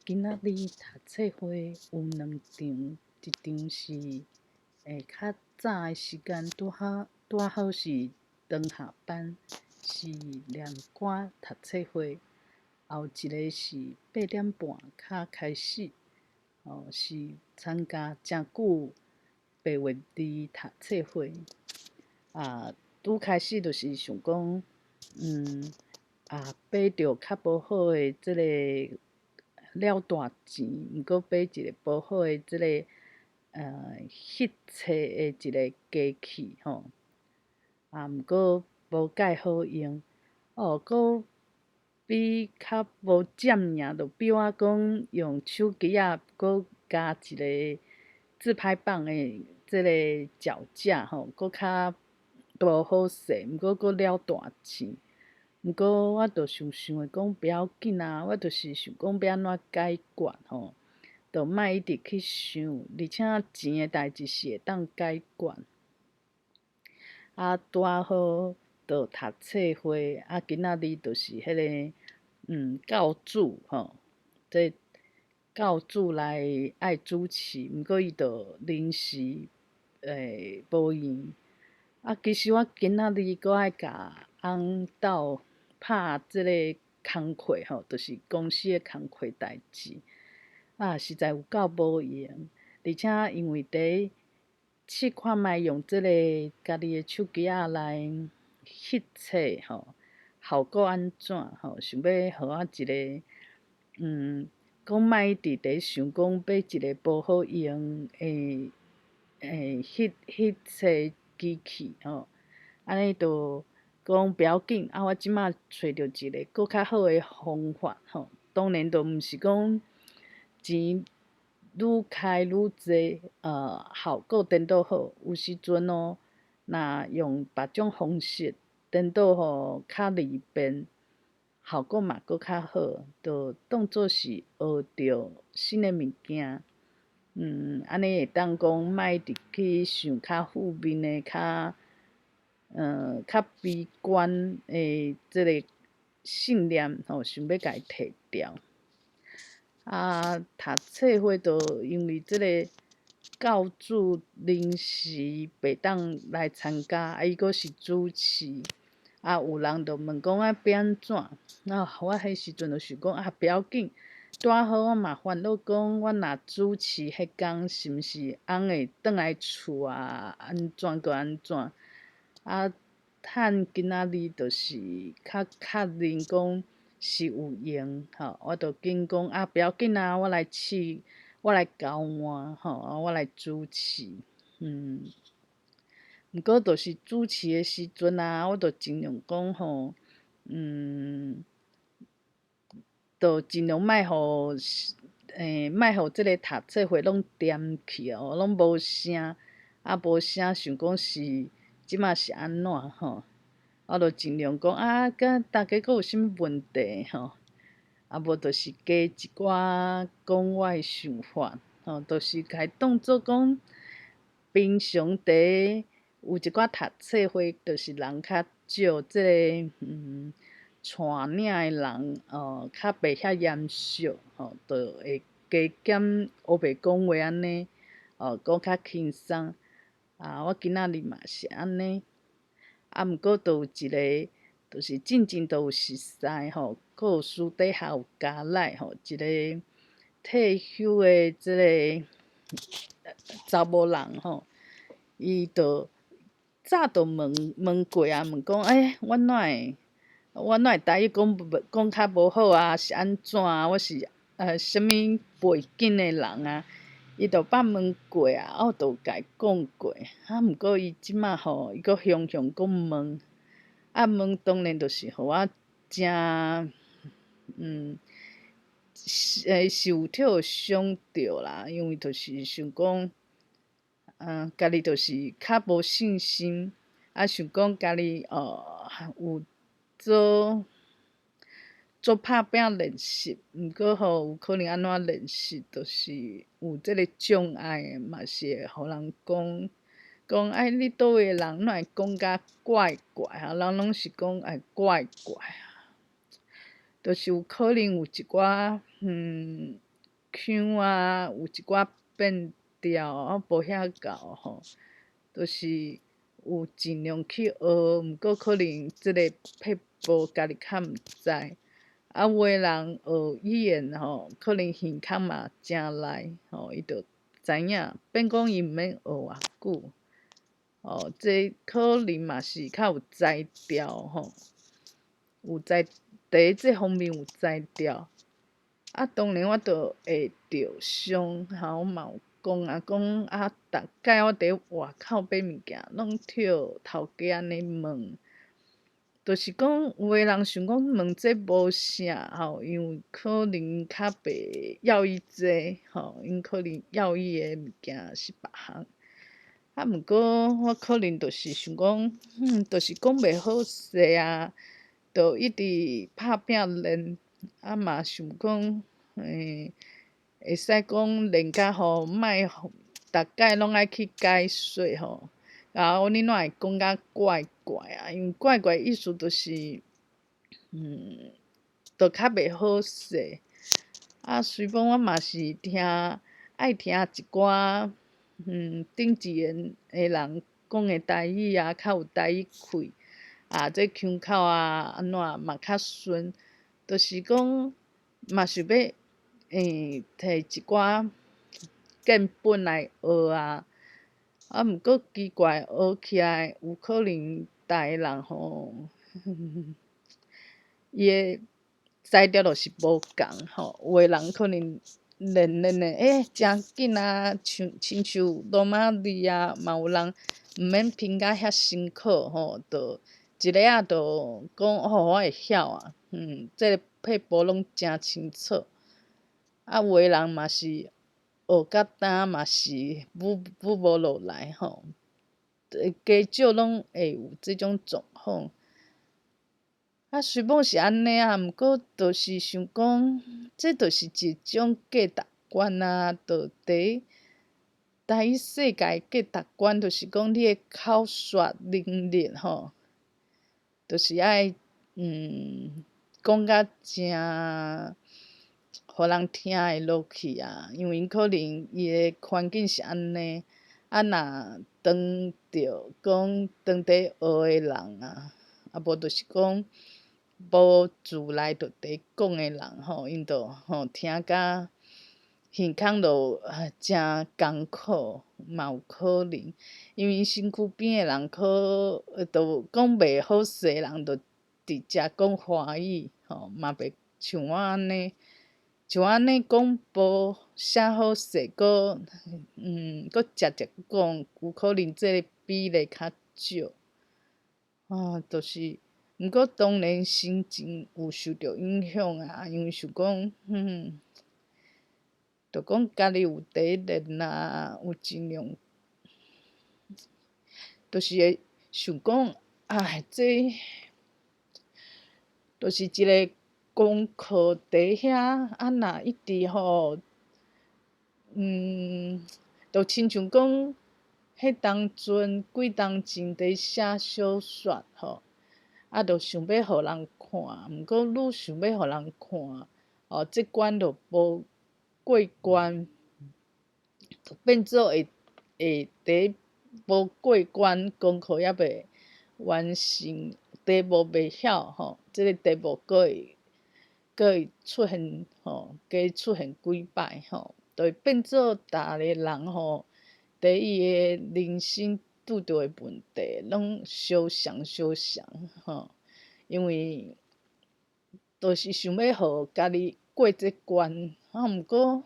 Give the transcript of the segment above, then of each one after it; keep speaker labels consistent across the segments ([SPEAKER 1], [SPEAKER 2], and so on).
[SPEAKER 1] 今仔日讀冊會有兩場，一場是較早的時間，拄仔好是長下班，是念歌讀冊會，後一个是8點半較開始，是參加誠久白話字讀冊會。拄開始就是想講，買著較無好的這个了大錢，毋過買一个無好的這个翕冊的一个機器吼，毋過無蓋好用，閣比較無佔贏，就比我講用手機仔閣加一个自拍棒的這个腳架吼，閣較無好勢，毋過閣了大錢。毋過我就想想的講不要緊啊，我就是想講欲按怎解決吼，就莫一直去想，而且錢的代誌是會當解決。拄仔好就讀冊會，今仔日就是彼个教主吼，這教主來愛主持，毋過伊就臨時無閒。其實我今仔日閣愛共翁鬥拍這个工課吼，就是公司的工課代誌。實在有夠無閒，而且因為佇試看覓用這个家己的手機仔來翕冊吼，效果按怎吼？想欲予我一个，講莫一直佇想講買一个無好用的翕冊機器吼，按呢就講不要緊，我這馬揣著一个閣較好的方法吼。當然就毋是講錢愈開愈濟，效果顛倒好。有時陣哦，若用別種方式，顛倒吼較利便，效果嘛閣較好，就當做是學著新的物件。按呢會當講莫一直去想較負面的、較悲觀的這个信念吼，想欲共伊提掉。讀冊會就因為這个教主臨時袂當來參加，伊閣是主持，有人就問講欲按怎？我彼時陣就想講不要緊，拄仔好我嘛煩惱講，我若主持彼工是毋是翁會轉來厝啊？按怎閣按怎？趁今仔日就是較確認講是有閒吼，我就緊講不要緊啊，我來試，我來交換吼，我來主持。毋過就是主持的時陣啊，我就盡量講吼，就盡量莫予莫予這个讀冊會攏恬去哦，攏無聲，無聲想講是這馬是按怎吼？我就盡量講敢大家閣有啥物問題吼？無就是加一寡講我的想法吼，就是共伊當做講平常佇有一寡讀冊會，就是人較少，這个帶領的人哦，較袂遐嚴肅吼，就會加減烏白講話按呢，講較輕鬆。我今仔日嘛是按呢，毋過就有一个，就是進前就有熟似吼，閣有私底下有交來吼，一个退休的這个查某人吼，伊就早就問問過啊，問講我哪會台語講講較無好啊？是按怎啊？我是啥物背景的人啊？伊就捌問過啊，我就有共伊講過。毋過伊這馬吼，伊閣雄雄閣問，問當然就是予我誠受著傷著啦，因為就是想講，家己就是較無信心，想講家己有做做拍拚練習，毋過吼有可能按怎練習，就是有這个障礙，嘛是會予人講講你佗位的人哪會講甲怪怪啊？人攏是講怪怪啊，就是有可能有一寡腔啊，有一寡變調，我無遐𠢕吼，就是有盡量去學，毋過可能這個撇步家己較毋知。啊，有的人學語言吼，可能耳孔嘛誠利吼，伊就知影，變講伊毋免學偌久，吼，這可能嘛是較有才調吼，有才，佇這方面有才調。啊，當然我就會著傷，吼，我嘛有講啊，講啊，逐擺我佇外口買物件，攏予頭家按呢問，就是講有的人想講問這無啥吼，因為可能較袂要伊這吼，𪜶可能要伊的物件是別項。啊，毋過我可能就是想講，就是講袂好勢啊，就一直拍拚練，啊嘛想講，會使講練甲吼，莫逐擺攏愛去解說吼，然後你哪會講甲怪怪啊？因為怪怪意思就是，就較袂好勢。啊，雖講我嘛是聽愛聽一寡，頂一個的人講的台語啊，較有台語氣，啊，這腔口啊，按怎嘛較順，就是講嘛想欲摕一寡見本來學啊，啊，毋過奇怪學起來有可能逐个人吼，伊的才調就是無仝吼，有的人可能練練的，誠緊啊，像親像羅馬字啊，嘛有人毋免拼甲遐辛苦吼，就一下仔就講哦，我會曉啊，這个撇步攏誠清楚。啊，有的人嘛是學甲今嘛是舞舞無落來吼，加少攏會有這種狀況。啊，雖罔是按呢啊，毋過就是想講，這就是一種價值觀啊，就佇台語世界價值觀，就是講你的口說能力吼，就是愛講甲誠。予人聽會落去啊，因為可能伊的環境是按呢，啊若當著講當佇學的人啊，啊無就是講無自來就佇講的人吼，𪜶就吼聽甲耳孔就誠艱苦，嘛有可能，因為身軀邊的人可就講袂好勢的人，就直接講華語吼，嘛袂像我按呢。像按呢講無啥好勢，閣閣直接講，有可能這個比例較少。啊，就是，毋過當然心情有受著影響啊，因為想講，就講家己有佇練啊，有盡量，就是會想講，唉，這，就是一个功課佇遐，啊若一直吼，就親像講，彼當陣幾冬前佇寫小說吼，啊，就想欲予人看，毋過愈想欲予人看，哦，這關就無過關，就變做會會佇無過關，功課猶未完成，題目袂曉吼，這个題目閣會。閣會出現吼，加出現幾擺吼，就會變做逐个人吼，佇伊的人生拄著的問題，攏相像相像吼，因為就是想欲予家己過這關，啊，毋過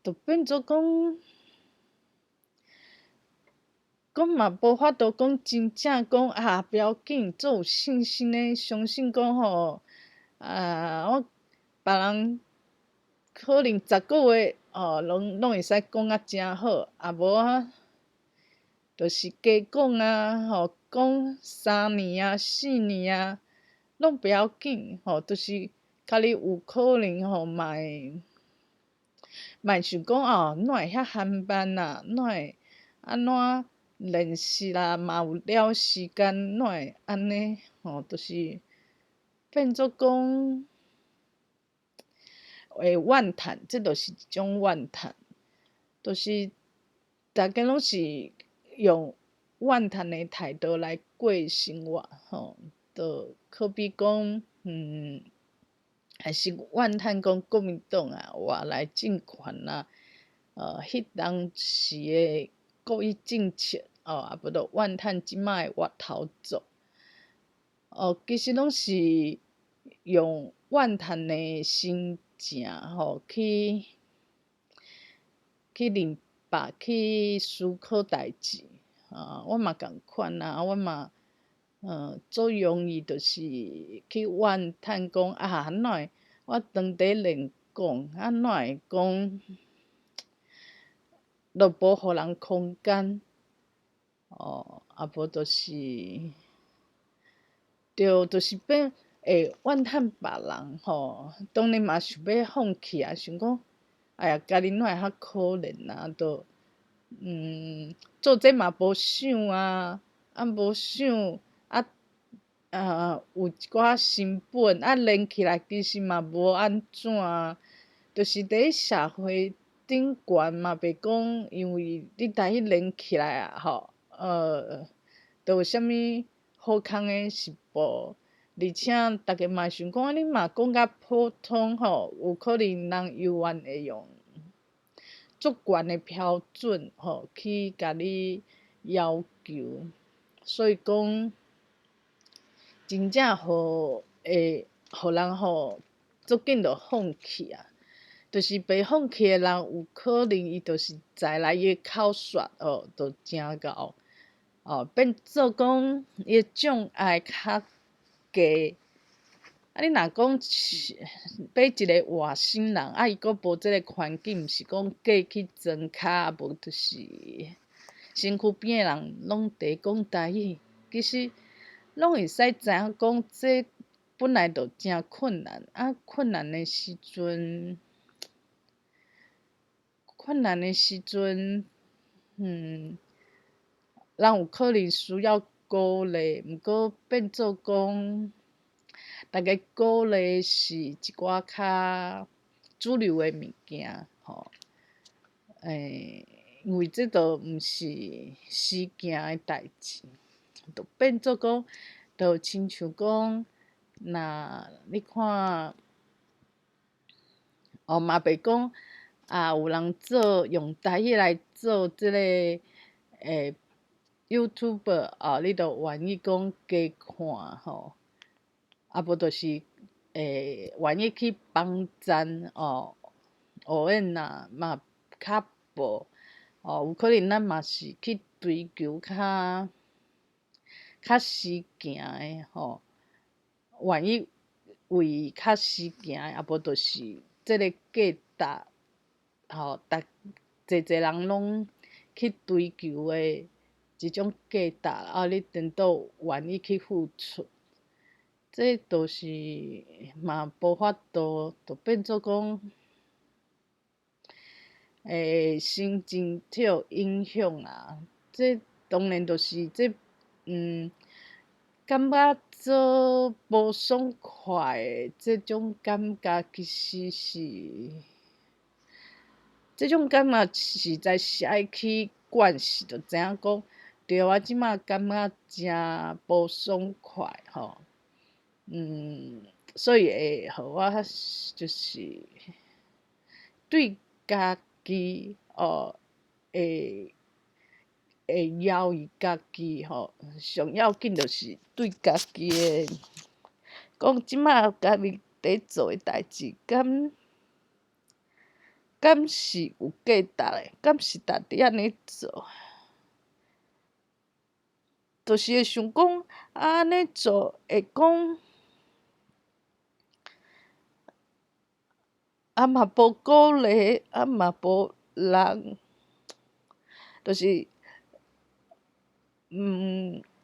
[SPEAKER 1] 就變做講。講嘛無法度講真正講啊，不要緊，足有信心的相信講吼，啊，我別人可能10個月哦，攏攏會使講甲誠好，啊無啊，就是加講啊，吼，講3年啊、4年啊，攏不要緊，吼，就是家己有可能吼，嘛會嘛會想講哦，哪會遐緩慢啊？哪會按怎練習啦，嘛有了時間，哪會按呢？吼，就是變做講，會怨嘆，這就是一種怨嘆，就是逐家攏是用怨嘆的態度來過生活，吼，就好比講，還是怨嘆講國民黨啊，外來政權啊，彼當時的國語政策，哦，啊無就怨嘆這擺的活頭族，哦，其實攏是用怨嘆的心情，吼，去認白，去思考代誌，啊，我嘛仝款啊，我嘛，足容易就是去怨嘆講啊，哪會我當佇練講，啊，哪會講，都無予人空間，哦，啊無就是，對，就是變會怨嘆別人吼，當然嘛想欲放棄啊，想講，哎呀，家己哪會較可憐啊，都，做這嘛無想啊，啊無想，啊，啊有一寡成本，啊練起來其實嘛無按怎啊，就是佇社會頂懸嘛袂講，因為你台語練起來啊，吼，就有啥物好康的是無？而且逐家嘛想講，你嘛講甲普通吼，有可能人猶原會用足懸的標準吼去共你要求，所以講真正予會予人吼足緊就放棄啊！就是袂放棄的人，有可能伊就是再來伊的口說哦，就誠𠢕哦，變做講伊的障礙較低。啊，你若講是欲一个外省人，啊，伊閣無這个環境，毋是講過去莊跤，無就是身軀邊的人攏佇講台語，其實攏會使知影講，這本來就誠困難，啊，困難的時陣，人有可能需要鼓勵，毋過變做講，逐家鼓勵是一寡較主流的物件，吼，因為這都毋是死行的代誌，就變做講，就親像講，若你看，哦嘛袂講啊，有人做用台語來做這个YouTuber 哦，你就願意講加看吼，啊無就是願意去幫贊哦，學演啊嘛較無，哦有可能咱嘛是去追求較較死行的吼，願意為較死行的，啊無就是這个價值吼，逐濟濟人攏去追求的這種價值，啊你顛倒願意去付出，這就是嘛無法度，就變做講，心情受影響啊。這當然就是這，感覺做無爽快的這種感覺，其實是，這種感覺實在是愛去慣勢，就知影講，對我這擺感覺誠無爽快吼，所以會予我就是對家己哦，會療癒家己吼，上要緊就是對家己的，講這擺家己佇做的代誌，敢是有價值的，敢是值得按呢做？就是會想講，啊，按呢做會講，啊嘛無鼓勵，啊嘛無人，就是，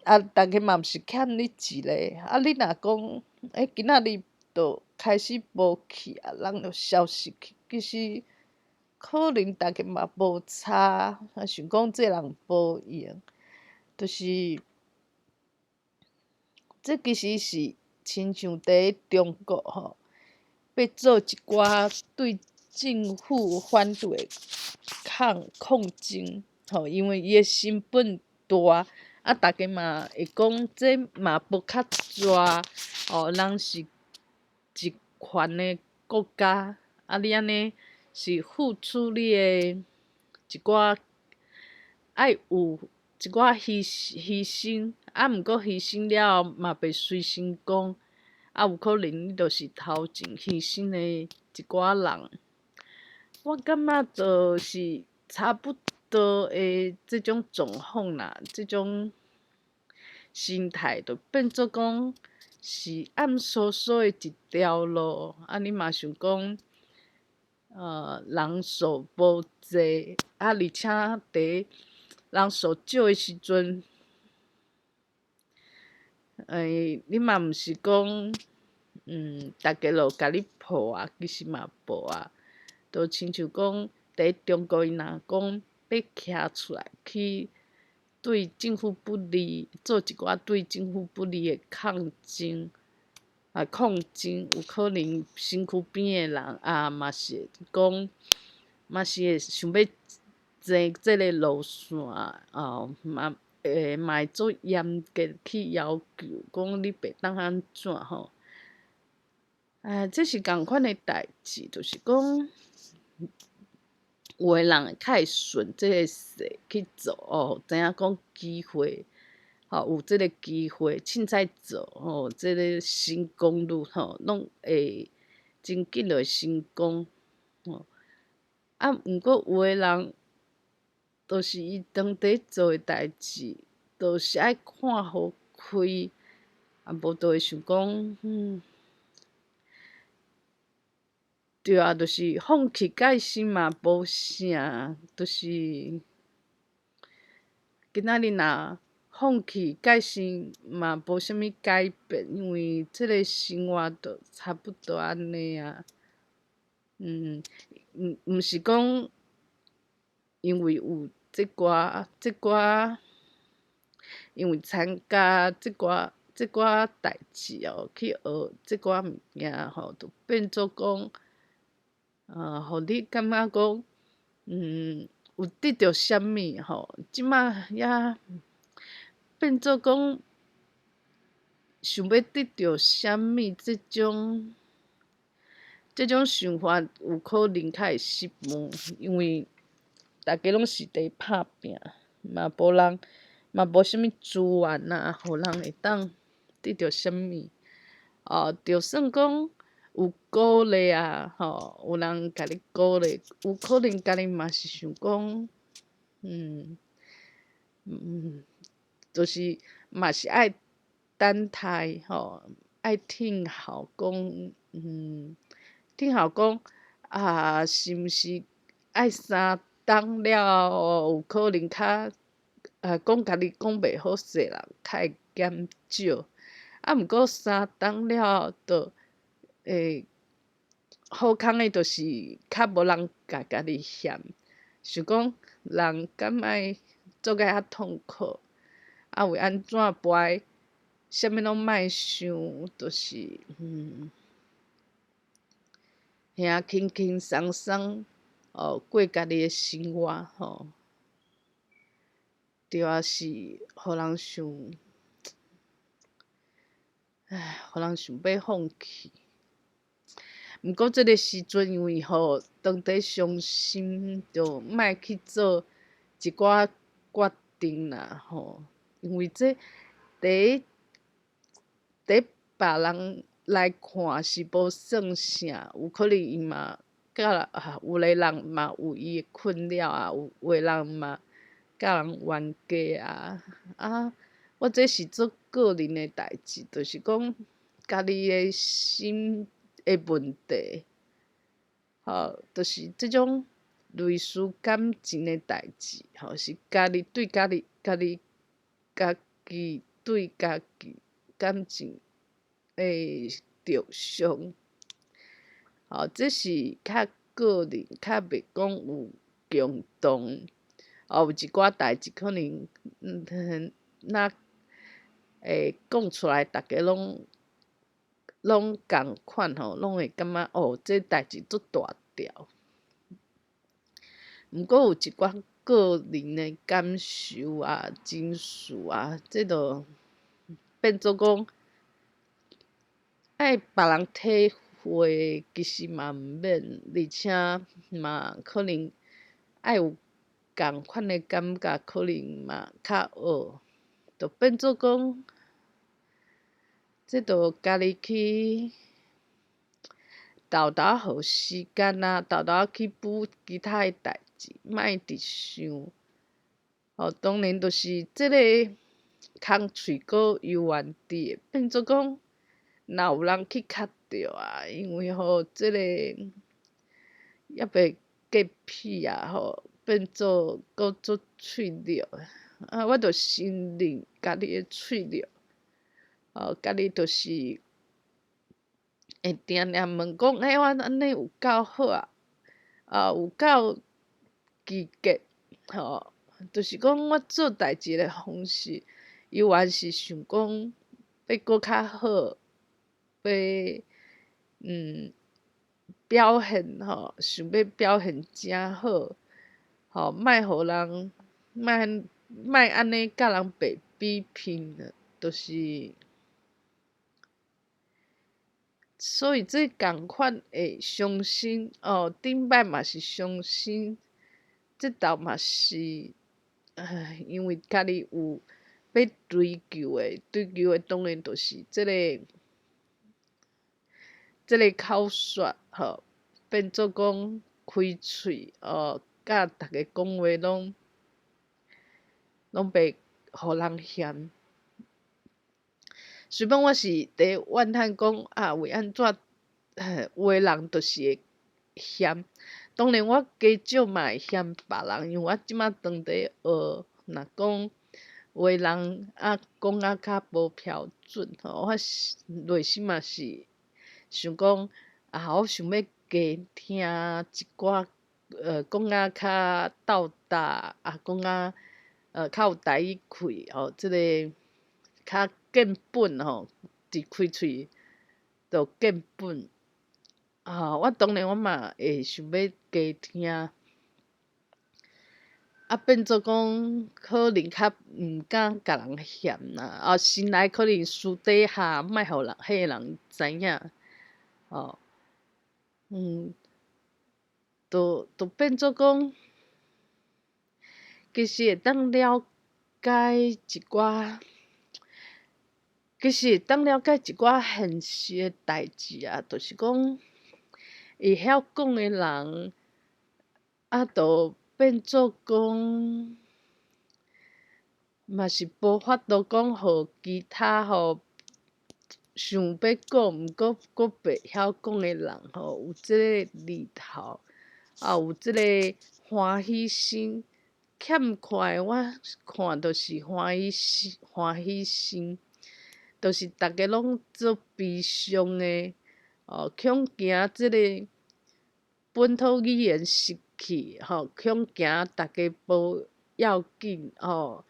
[SPEAKER 1] 啊，逐家嘛毋是欠你一个，啊，你若講，欸，今仔日就開始無去啊，人就消失去，其實可能逐家嘛無差，啊，想講這人無用，就是，這其實是親像佇中國吼，欲做一寡對政府反對的抗爭，吼，因為伊的成本大，啊，逐家嘛會講這嘛無較濟，哦，人是集權的國家，啊，你按呢是付出你的一寡愛有一寡犧牲，啊，毋過犧牲了後嘛袂隨成功，啊，有可能你就是頭前犧牲的一寡人。我感覺就是差不多的這種狀況啦，這種心態就變做講是暗嗖嗖的一條路，啊，你嘛想講，人數無濟，啊，而且佇人數少的時陣，你嘛毋是講，逐家就共你抱啊，其實嘛無啊，就親像講，佇中國伊若講欲徛出來去對政府不利，做一寡對政府不利的抗爭，啊，抗爭有可能身軀邊的人啊，嘛是會講，嘛是會想欲爭這个路線，哦，嘛會嘛會足嚴格去要求，講你袂當按怎吼。哎，這是仝款的代誌，就是講，有的人會較會順這个勢去做哦，知影講機會，吼，有這个機會，凊彩做吼，這个成功率吼，攏會真緊就會成功，吼。啊，毋過有的人，就是伊當佇做的代誌，就是愛看予開，啊，無就會想講，對啊，就是放棄界是嘛無啥，就是今仔日若放棄界是嘛無啥物改變，因為這个生活就差不多按呢啊。毋是講因為有這寡這寡，因為參加這寡代誌哦，去學這寡物件吼，就變做講，予你感覺講，有得著啥物吼？這馬也變做講，想欲得著啥物這種想法有可能較會失望，因為逐家攏是佇拍拚，嘛無人，嘛無啥物資源啊，予人會當得著啥物。哦，就算講有鼓勵啊，吼，有人共你鼓勵，有可能家己嘛是想講，就是嘛是愛等待吼，愛聽候講，聽候講啊，是毋是愛3冬了後有可能較啊，講家己講袂好勢啦，較會減少。啊，毋過3冬了後，就會好康的，就是較無人共家己嫌，想講人敢愛做甲遐痛苦，啊，為按怎跋，啥物攏莫想，就是遐輕輕鬆鬆哦，過家己的生活吼，對啊，是予人想，唉，予人想欲放棄。毋過這个時陣，因為吼，當佇傷心，就莫去做一寡決定啦，吼，因為這佇佇別人來看是無算啥，有可能伊嘛佮啊，有的人嘛有伊的困擾啊，有的人嘛佮人冤家啊，啊，我這是做個人的代誌，就是講家己的心的問題，吼，就是這種類似感情的代誌，吼，是家己對家己、家己、家己對家己感情的著傷，吼，這是較個人，較袂講有共同，哦，有一寡代誌可能，若會講出來，逐家攏攏仝款吼，攏會感覺哦，這代誌足大條。毋過有一寡個人的感受啊、情緒啊，這就變做講愛別人體會，其實嘛毋免，而且嘛可能愛有仝款的感覺，可能嘛較好，就變做講，這就家己去沓沓予時間啊，沓沓去補其他的代誌，莫直想。吼，當然就是這個空喙閣猶原佇的，變做講，若有人去卡著啊，因為吼這個猶未潔癖啊，吼，變做閣足喙弱。啊，我著承認家己的喙弱，哦，家己就是會定定問講，欸，我按呢有夠好啊？啊，有夠糾結，吼，就是講我做代誌的方式，猶原是想講欲閣較好，欲表現吼，想欲表現誠好，吼，莫予人，莫莫按呢共人白比拼，就是。所以這仝款會傷心哦，頂擺嘛是傷心，這晝嘛是，唉，因為家己有欲追求的，追求的當然就是這個口說吼，變做講開喙哦，佮逐个講話攏攏袂予人嫌。雖講我是佇怨嘆講啊，為按怎有的人就是會嫌，當然我加少嘛會嫌別人，因為我這馬當佇學，若講有的人啊講啊較無標準吼，我是內心嘛是想講啊，我想欲加聽一寡講啊較鬥搭啊，講啊較有台語氣吼，這个較見本吼，一開喙就見本。啊，我當然我嘛會想欲加聽，啊變做講可能較毋敢共人嫌啦，啊心內可能私底下莫予人彼个人知影，吼，就變做講，其實會當了解一寡。其實會當了解一寡現實的代誌啊，就是講，會曉講的人，啊，就變做講，嘛是無法度講予其他吼想欲講，毋過閣袂曉講的人吼，有這个厘頭，啊，有這个歡喜心，欠缺的我看就是歡喜心，歡喜心。就是逐家攏足悲傷的，哦，恐驚這个本土語言失去，吼，恐驚逐家無要緊，吼，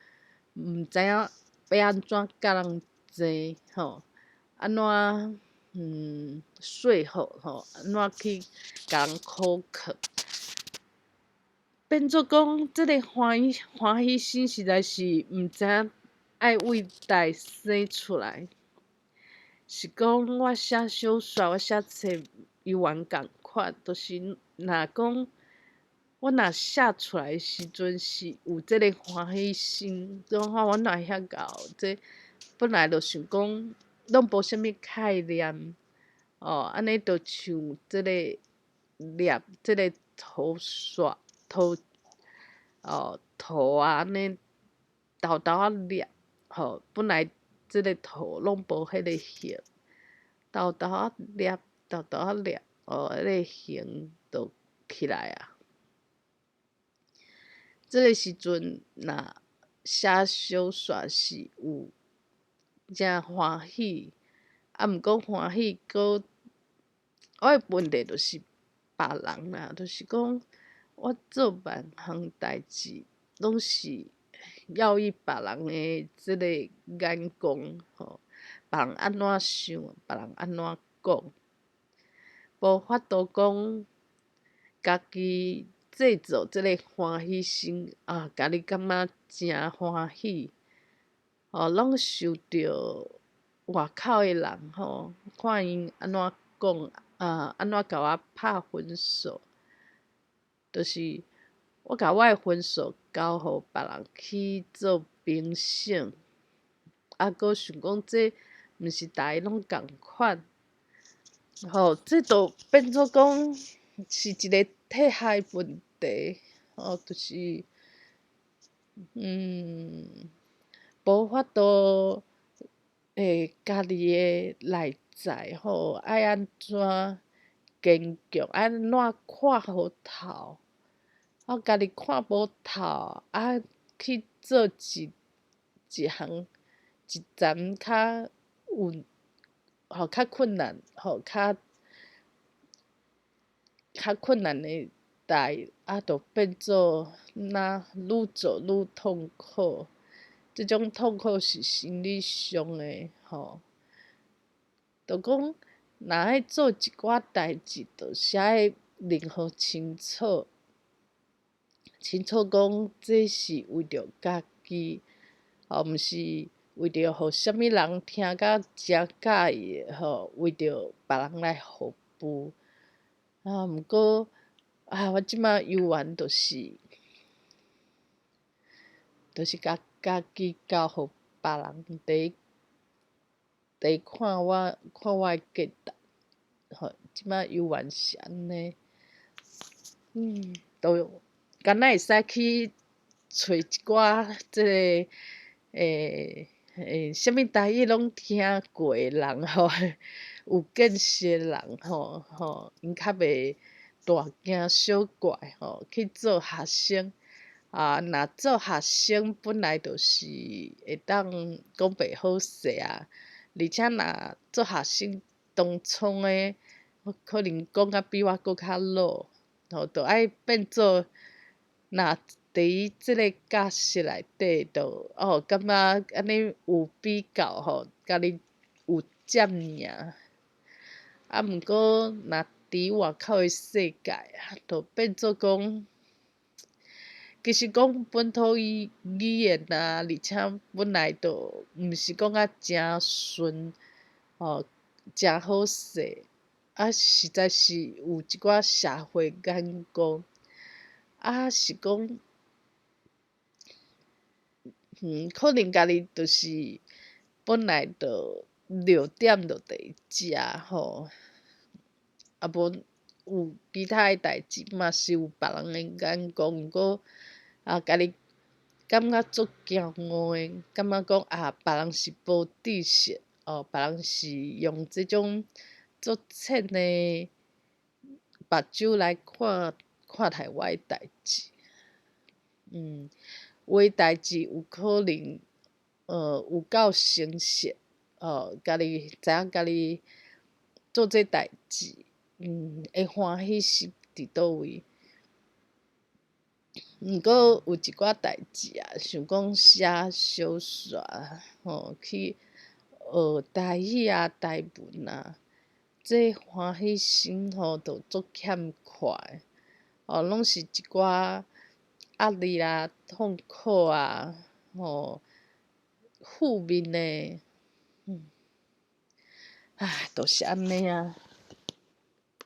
[SPEAKER 1] 毋知影欲按怎共人爭，吼，按怎說服，吼，按怎去共人苛刻，變做講這个歡喜歡喜心實在是毋知影。愛為佗生出來，是講我寫小說，我寫冊猶原仝款，就是若講我若寫出來的時陣是有這個歡喜心，講我哪會遐𠢕，這本來就想講攏無啥物概念，哦，按呢就像這個捏這個塗刷塗哦塗啊，按呢沓沓仔捏。吼，本來這个塗攏無彼个形，沓沓仔捏，沓沓仔捏，哦，彼个形就起來啊。這个時陣若寫小說是有誠歡喜，啊，毋過歡喜閣，我的問題就是別人啦，就是講我做萬項代誌攏是。要以別人的這个眼光，吼，別人按怎想，別人按怎講，無法度講家己製造這个歡喜心啊，家己感覺誠歡喜，吼，攏受著外口的人吼，看𪜶按怎講啊，按怎共我拍分數，就是我共我的分數交予別人去做評審，啊，閣想講這毋是逐个攏仝款，吼，這就變做講是一个退學的問題，吼，就是，無法度家己的內在吼，愛按怎堅強，愛按怎看予透，我家己看無透，啊，去做一一項一層較有，吼較困難，吼較較困難的代，啊，就變做若愈做愈痛苦。這種痛苦是心理上的，吼。就講，若愛做一寡代誌，就是愛認予清楚，清楚講這是為著家己，吼，毋是為著予啥物人聽甲誠佮意的，吼，為著別人來服務。啊，毋過啊，我這馬猶原就是，就是共家己交予別人佇佇看我看我的價值，吼，這馬猶原是按呢，都敢若會使去揣一寡這个啥物台語攏聽過的人吼，有見識的人吼吼，𪜶較袂大驚小怪吼，去做學生。啊，若做學生本來就是會當講袂好勢啊，而且若做學生當創的，可能講甲比我閣較老，吼，就愛變做若佇這个教室內底，就哦感覺按呢有比較吼，家己有佔贏。啊，毋過若佇外口的世界啊，就變做講，其實講本土語語言啊，而且本來就毋是講甲誠順，吼，誠好勢，啊，實在是有一寡社會眼光，啊，是講，可能家己就是本來就弱點就佇遮吼，啊無有其他的代誌嘛是有別人的眼光，毋過啊，家己感覺足驕傲的，感覺講啊，別人是無知識，哦，別人是用這種足淺的目睭來看看待我的代誌，有的代誌有可能，有夠誠實，哦，家己知影家己做這代誌，會歡喜是佇佗位。毋過有一寡代誌啊，像講寫小說吼，去學台語啊、台文啊，這歡喜心吼，就足欠缺的，哦，攏是一寡壓力啊、痛苦啊，吼，負面的，唉，就是按呢啊。